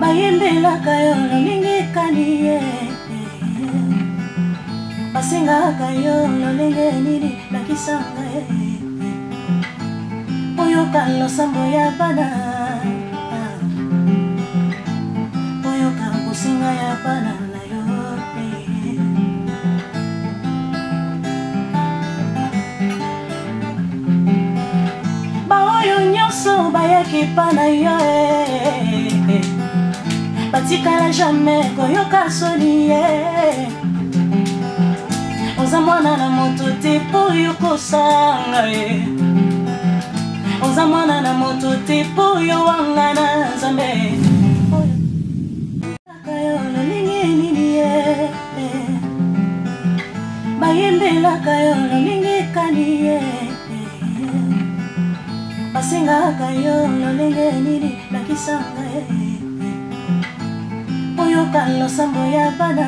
Bayembelaka yo lolenge kani ye, basengaka yo lolenge nini, lakisanga ye, oyoka losambo ya bana, oyoka bosenga ya bana na yo. Baoyo nyonso bayaki pa na yo, batikala jamais koyoka soni ye. Oza mwana na moto te mpo yo kosanga ye, oza mwana na moto te mpo yo wanga na Nzambe. Yo lolenge nini ye, bayembelaka yo lolenge kani ye, basengaka yo lolenge nini, lakisanga ye, oyoka losambo ya bana,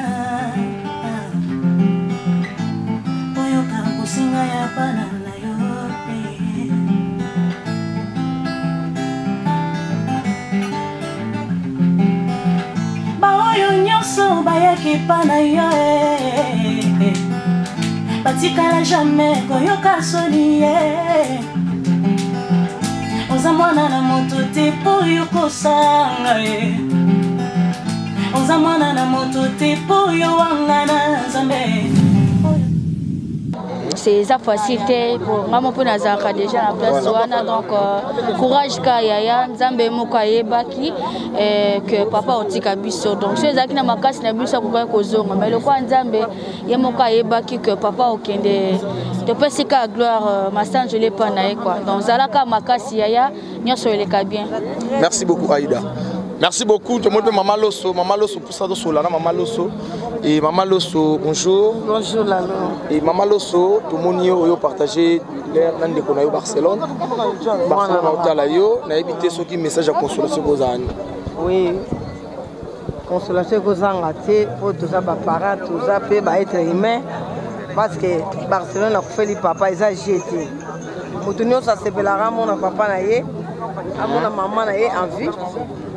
oyoka bosenga ya bana na yo. Baoyo nyonso bayaki pa na yo, batikala jamais koyoka soni ye. Oza mwana na moto te mpo yo kosanga ye, oza mwana na moto te mpo yo wanga na Nzambe. C'est eza facile te po nga moko mpe nazalaka déjà na place wana. Donc courage ka yaya, Nzambe moko ayebaki que papa otika biso. Donc so ezalaki na makasi na biso, akokaki kozonga, mais lokola Nzambe ye moko ayebaki que papa okende, topesi ka gloire masanjoli epa na ye quoi. Donc zalaka makasi yaya, nyonso eleka bien. Merci beaucoup Aïda, merci beaucoup. Tout le monde, Mama Loso, Mama Loso, pour ça tosola na Mama Loso. Et Mama Loso, bonjour. Bonjour Lalo. Et Mama Loso, tomoni yo oyo partager l'air na ndeko na yo Barcelone. Barcelone otala yo, nayebi te soki message ya consolation kozala nini. Oui, consolation ekozanga te mpo toza baparent, toza mpe baêtre humain, parce que Barcelone akufeli papa, eza je te. Moto nyonso asepelaka amona papa na ye, amona mama na ye en vie.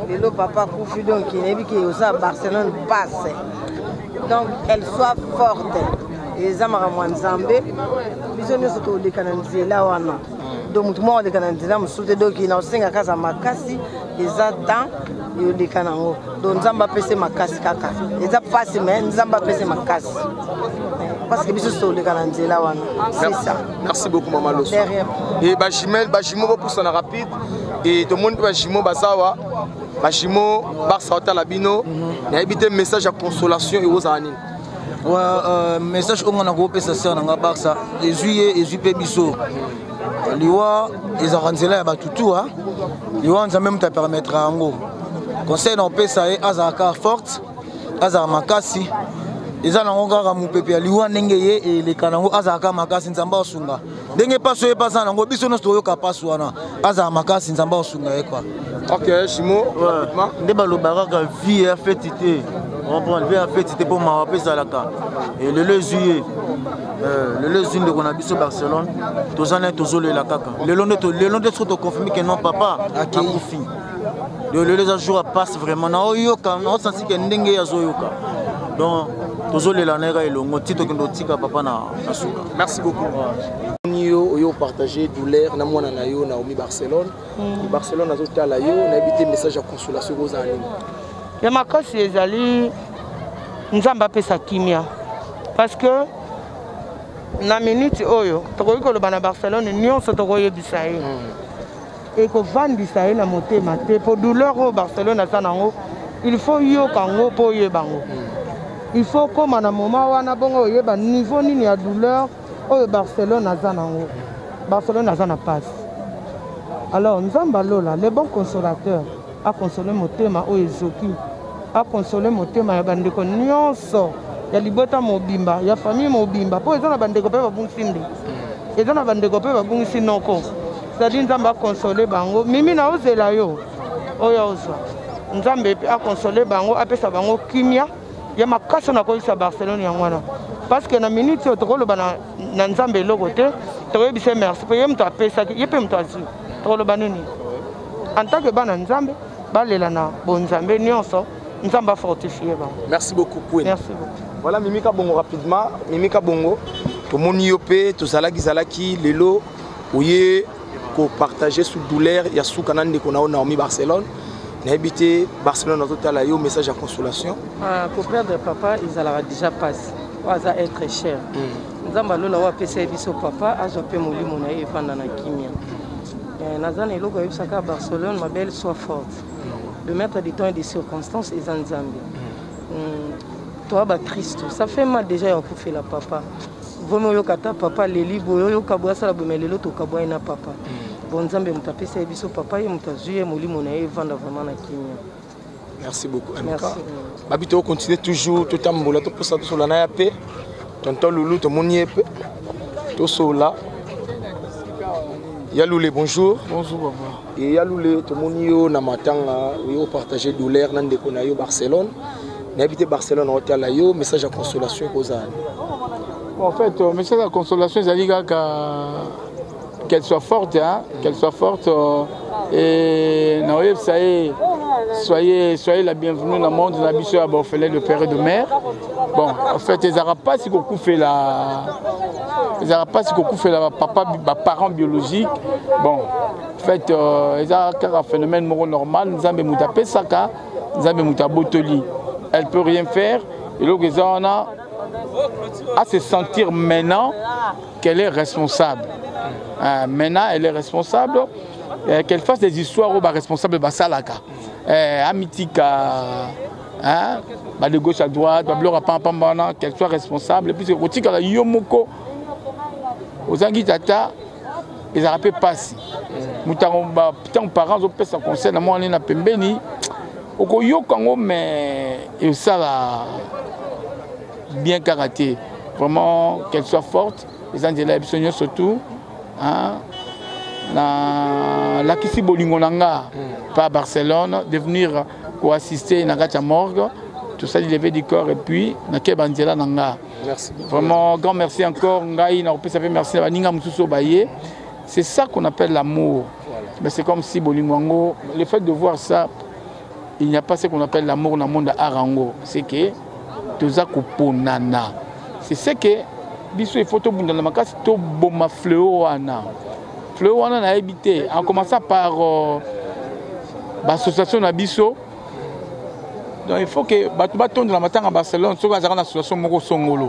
Lelo papa akufi, donc nayebi ke oza Barcelone passe, donc elle soit forte. Eza makambo ya Nzambe, biso nyonso toleka na nzela wana, donc motu moko aleka na nzela mosusu te. Donc na osengaka aza makasi, eza temps yoleka nango. Donc Nzambe apese makasi kaka, eza mpasi mais Nzambe apese makasi, parce que biso toleka na nzela wana, c'est ça. Merci beaucoup Mama Loso. Et bajumelle, bajumeau, bopusana rapide. Et tomoni mpe bajumeau bazawa, bajumeau Barça otala bino, nayebi te message ya consolation ekozala nini. Ouais, message oyo nga nakopesa sœur na nga Barça, ezwi ye, ezwi mpe biso. Liwa ezalaka nzela ya bato tu, liwa Nzambe moto apermettre yango. Conseil na opesa ye, azalaka forte, azala makasi. Eza nango kaka mopepe ya liwa, ndenge ye eleka nango, azalaka makasi, Nzambe asunga. Ndenge mpasi oyo epasa nango, biso nyonso toyoka mpasi wana. Azala makasi, Nzambe asunga ye quoi. Ok, Jimo, rapidement. Nde balobaka kaka vie ya feti te, comprendre, vie ya feti te, mpo mawa mpe ezalaka. Lelo ezwi ye, lelo ezwi ndeko na biso Barcelone, toza naye, tozolela kaka. Lelo nde, lelo nde soki toconfirme ke non, papa akufi, lelo eza jour apasse vraiment. Naoyoka, naosanti ke ndenge ye azoyoka, donc tozolela na ye kaka elongo ti tokende otika papa na suka. Merci beaucoup. Yo oyo partager douleur na mwana na yo Naomi Barcelone. Barcelone azotala yo, nayebi te message ya consolation kozala nini. Ya makasi ezali Nzambe apesa kimia, parce que na minute oyo tokoki koloba na Barcelone nyonso tokoyebisa ye, ekovandisa ye na motema te, mpo douleur oyo Barcelone aza nango, il faut yoka yango mpo oyeba yango. Il faut koma na moment wana bongo oyeba niveau nini ya douleur oyo Barcelone aza nango. Barcelone aza na pasi. Alors Nzambe alola, le bon consolateur, akonsole motema oyo ezoki, akonsole motema ya bandeko nyonso ya libota mobimba, ya famille mobimba, mpo eza na bandeko mpe babungisi ndeko, eza na bandeko mpe babungisi noko. C'est-à-dire Nzambe akonsole bango. Mimi na ozela yo oyo ozwa, Nzambe mpe akonsole bango, apesa bango kimia ya makasi. Na koyebisa Barcelone yango wana, parce que na minute oyo tokoloba na Nzambe eloko te, tokoyebisa ye merci mpo ye moto apesaki, ye mpe moto azwi. Tokoloba nini en tant que bana Nzambe? Balela na bonzambe nyonso, Nzambe afortifie bango. Merci beaucoup, Queen. Merci beaucoup. Voilà, Mimika Bongo rapidement. Mimika Bongo, tomoni yo pe tozalaki zalaki lelo oye kopartage sous douleur ya suka na ndeko na yo Naomi Barcelone. Nayebi te Barcelone azotala yo, message ya consolation. Ah, koperdre papa ezalaka déjà mpasi, oyo aza être cher. Nzambe alola oyo apesa ye biso papa, azwa mpe molimo na ye evanda na kimia. Naza na eloko ayebisaka Barcelone: ma belle, sois forte, le maître du temps et des circonstances eza Nzambe. Toa bakristo, ça fait mal déjà ya kokufela papa. Vomi oyoka ata papa aleli boye, oyoka boye, asala boye, mais lelo tokabwani na papa. Bon, Nzambe moto apesa ye biso papa, ye moto azwi ye, molimo na ye evanda vraiment na kimia. Merci beaucoup, MK. Merci. Babi, tocontinue toujours, totambola, toposa, tosola na ya pe tonton Lulu, tomoni ye mpe tosola. Ya Lule, bonjour. Bonjour, papa. E ya Lule, tomoni yo na matanga, oye opartage douleur na ndeko na yo Barcelone. Nayebi te Barcelone otala yo, message ya consolation ekozala? Bon, en fait, message ya consolation ezali kaka qu'elle soit forte, hein, qu'elle soit forte. Et naoyebisa ye: soyez la bienvenue na monde na biso ya baorphelin de père et de mère. Bon, en fait, ezalaka mpasi kokufela, ezalaka mpasi kokufela bapapa, baparents biologique. Bon, en fait, eza kaka phénomène moko normal. Nzambe moto apesaka, Nzambe moto abotoli, elle peut rien faire. Eloko eza wana, à se sentir maintenant qu'elle est responsable. Maintenant, elle est responsable. Qu'elle fasse des histoires où responsable basalaka. Amitika, hein, ba de gauche à droite, ba biloko pam wana, qu'elle soit responsable puisque kotikala yo moko ozangi tata ezalaka mpe pasi. Moto ntango parent azopesa conseil na mwana na pembeni, okoyoka yango, mais esala bien kaka te. Vraiment, qu'elle soit forte, eza nzela ya biso nyonso tout, hein? Nalakisi bolingo na nga pa Barcelone de venir koassister na kati ya morgue, tosali levée du corps et puis nakeba nzela na nga. Merci. Vraiment, grand merci encore. Ngai nakopesa mpe merci na baninga mosusu oyo baye. C'est ça qu'on appelle l'amour. Voilà. Mais c'est comme si bolingo yango, le fait de voir ça, il n'y a pas ce qu'on appelle l'amour na monde art yango, c'est que toza koponana. C'est ce que biso, il faut tobundana makasi, toboma fléau wana. Fléau wana nayebi te, en commençant par baassociation na biso. Donc il faut que bato batondela matanga Barcelone. Soki azalaka na association moko songolo,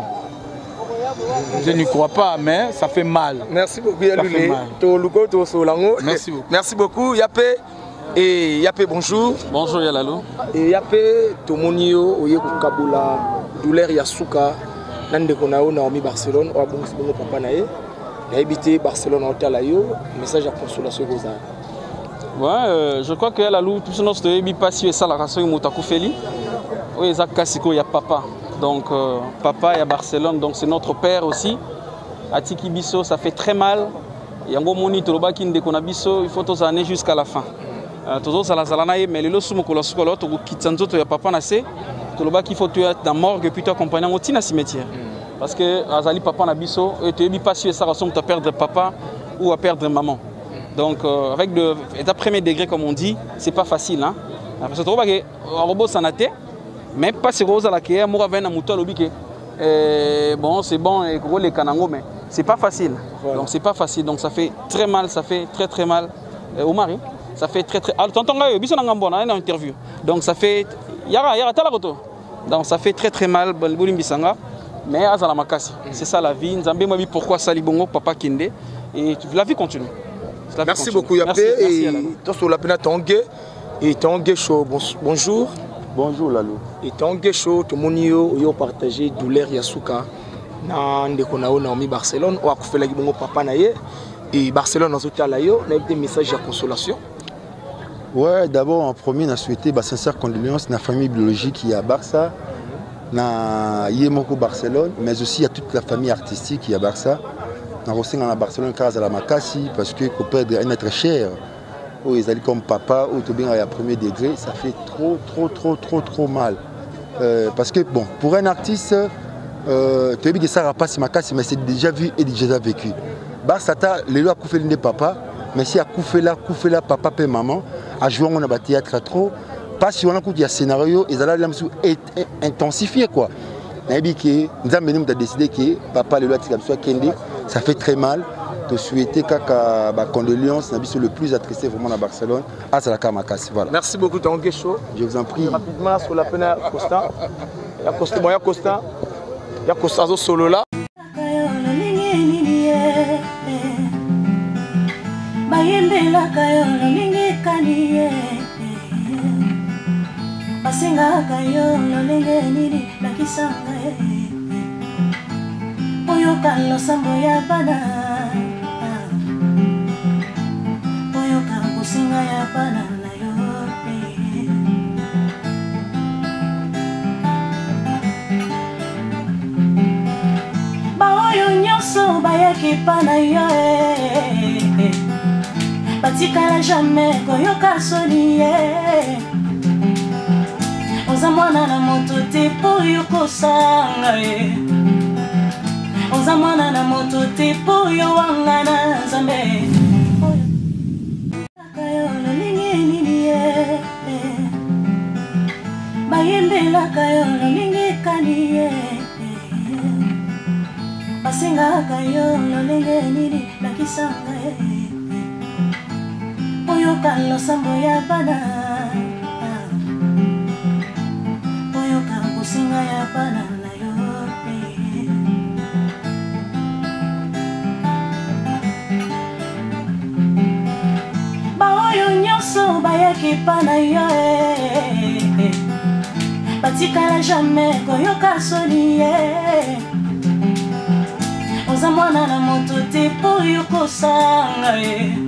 je n'y crois pas, mais ça fait mal. Merci beaucoup, ya Lule. Toluka tosola yango. Merci beaucoup. Merci beaucoup, Yape. Et Yape, bonjour. Bonjour, Yalalo. Et Yape, tomoni yo oye kokabola douleur ya suka na ndeko na yo Naomi Barcelone oyo abongisi bongo papa na ye. Nayebi te Barcelone aotala yo, message ya consolation ekozala? Ouais, je crois que Yalalo, biso nyonso toyebi mpasi oyo esalaka soki moto akufeli, oyo eza kasi koyo ya papa. Donc papa ya Barcelone, donc c'est notre père aussi, atiki biso, ça fait très mal. Yango moni tolobaki ndeko na biso, il faut tozala ne jusqu'à la fin. Tozozalazala na ye, mais lelo su mokolo ya suka loa tokokitisa nzoto ya papa na se. Tolobaki il faut toya na morgue puis toaccompagne yango ntina cimetière, parce que azali papa na biso oyo toyebi mpasi oyo esalaka so moto aperdre papa ou à perdre maman. Donc avec le état premier degré, comme on dit, c'est pas facile, hein, parce que tolobaki akobosana te, mais mpasi ekozalaka ye moko avai na moto alobi ke bon, c'est bon, ekoleka nango, mais c'est pas facile. Voilà. Donc c'est pas facile, donc ça fait très mal, ça fait très très mal. Omar, ça fait très très, ah, tonton ngai biso na ngambo na interview. Donc ça fait, yara yara tala koto, donc ça fait très très mal. Bolimbisanga, mais azala makasi, c'est ça la vie. Nzambe mwabi pourquoi sali bongo papa kende, et la vie continue. La vie Merci continue. beaucoup, Yape. Merci, Et tosola pena tonge et tonge show, bonjour. Bonjour, Lalo. Et tonge show, tomoni yo oyo partager douleur ya suka na ndeko na yo Naomi Barcelone oyo akufelaki bongo papa na ye. Et Barcelone azotala yo, nayebi te message ya consolation? Ouais, d'abord en premier, na souhaité ba sincère condoléances na famille biologique ya Barça, na ye moko Barcelone, mais aussi à toute la famille artistique ya Barça. Na kosenga na Barcelone kaka azala makasi, parce que koperdre un être cher oyo ezali comme papa, oyo tobengaka ya premier degré, ça fait trop trop trop trop trop mal. Parce que bon, pour un artiste, toyebi ke esala mpasi makasi, mais c'est déjà vu et déjà vécu. Barça ata lelo akufeli nde papa, mais si akufela, akufela papa mpe maman. Ajoue yango na bathéâtre trop. Mpasi wana kutu ya scénario ezalaki la mosusu intensifié quoi. Nayebi ke Nzambe nde moto adécide ke papa lelo atika biso akende, ça fait très mal. Tosouhaite kaka bacondoléance na biso le plus attristé vraiment na Barcelone, azalaka makasi, voilà. Merci beaucoup, Tongo Kesho. Je vous en prie. Rapidement sur la peine ya Constant, ya Constant, bon, ya Constant, ya Constant azosolola. Yo nini ye, bayembelaka yo lolenge kani ye, basengaka yo lolenge nini, lakisanga ye, oyoka losambo ya bana, oyoka kosenga ya bana na yo. Baoyo nyonso bayaki epa na yo, eh, batikala jamais koyoka soni ye. Oza mwana na moto te mpo yo kosanga ye, oza mwana na moto te mpo yo wanga na Nzambe. Yo lolenge nini ye, bayembelaka yo lolenge kani ye, basengaka yo lolenge nini, lakisanga ye, oyoka losambo ya bana, oyoka kosenga ya bana na yo. Baoyo nyonso bayaki epa na yo, eh, batikala jamais koyoka soni ye. Oza mwana na moto te mpo yo kosanga ye.